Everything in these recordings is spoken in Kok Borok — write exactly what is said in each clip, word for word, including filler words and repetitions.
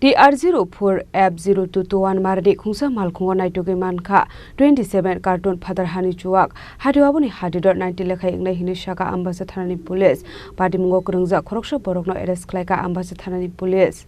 T R zero four F zero two two one marini khungsa malkhungo naitugwi mankha twenty seven carton phatar hani chuwak. Hatio aboni hadidor ninety lekhai wngnai hwnwi sakha Ambasa thanani police. Patimungo kwrwngjak khoroksa borokno arrest khlaikha Ambasa thanani police.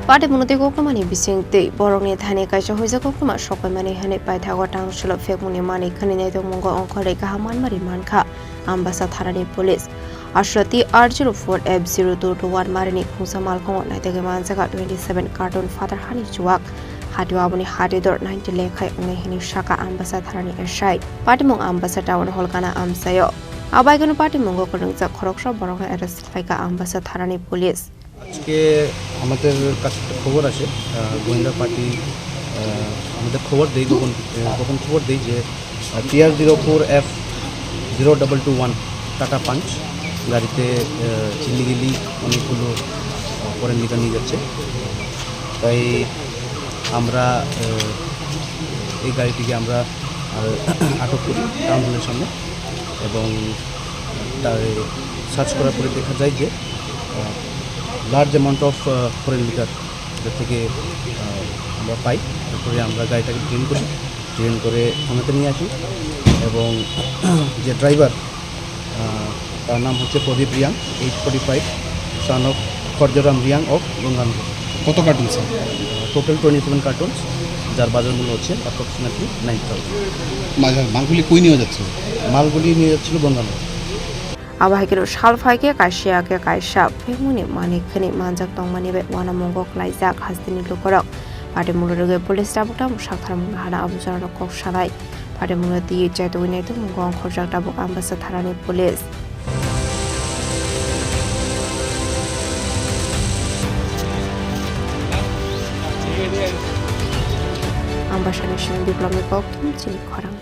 Patimungni tei kokrumani bising tei borokni thani kaisa huijak kokruma sokpaimani hwnwi paithago tang silo phekmungni manwi khwnwi naitokmungo ongkhorwi kaham manmari mankha Ambasa thanani police. Aswk T R zero four F zero two two one marini khungsa malkhungo naitugwi manjakha twenty seven carton phatar hani chuwak. Hatio aboni hadidor ninety lekhai wngnai hwnwi sakha Ambasa thanani S I. Patimung Ambasa town hall gana amchaio. Abaikeno patimungo kwrwngjak khoroksa borokno arrest khlaikha Ambasa thanani police. আজকে আমাদের কাছে একটা খবর আসে, আহ, গোয়েন্দা পার্টি, আহ, আমাদের খবর দেয়, গোপন, আহ, গোপন খবর দেয় যে, আহ, T R zero four F zero double two one tata punch গাড়িতে, আহ, ইলিগেলি অনেকগুলো, আহ, ফরেন লিকার নিয়ে যাচ্ছে। তাই আমরা, আহ, এই গাড়িটিকে আমরা, আহ, আটক করি টাউন হলের সামনে এবং তাই সার্চ করার পরে দেখা যায় যে, ah, large amount of, ah, foreign liquor এটা থেকে, আহ, আমরা পাই। এরপরে আমরা গাড়িটাকে ডিটেইন করি, ডিটেইন করে থানাতে নিয়ে আসি এবং যে ড্রাইভার, আহ, তার নাম হচ্ছে প্রদীপ Reang, age forty five, son of খর্জরাম রিয়াং of গঙ্গানগর। কত cartoon, sir? Total twenty seven cartoons, যার বাজার মূল্য হচ্ছে অ্যাপ্রক্সিমেটলি নাইন থাউজেন্ড। মালগুলি কই নিয়ে যাচ্ছিল? মালগুলি নিয়ে যাচ্ছিল Ganganagar. Abo hai kheno sal phai khe kaisa ya khe kaisa phekmungni manwi khwnwi manjak tongmani bai uanamungo khlaijak hasteni lukurok. Patimung rwgwi police tabuk tabuk saktharmung hana abo jorano kok sanai. Patimungno twiwi chaitugwi naitugmung ongkhorjak tabuk Ambasa thanani police. Ambasani simi Biplobni kok chini khorang.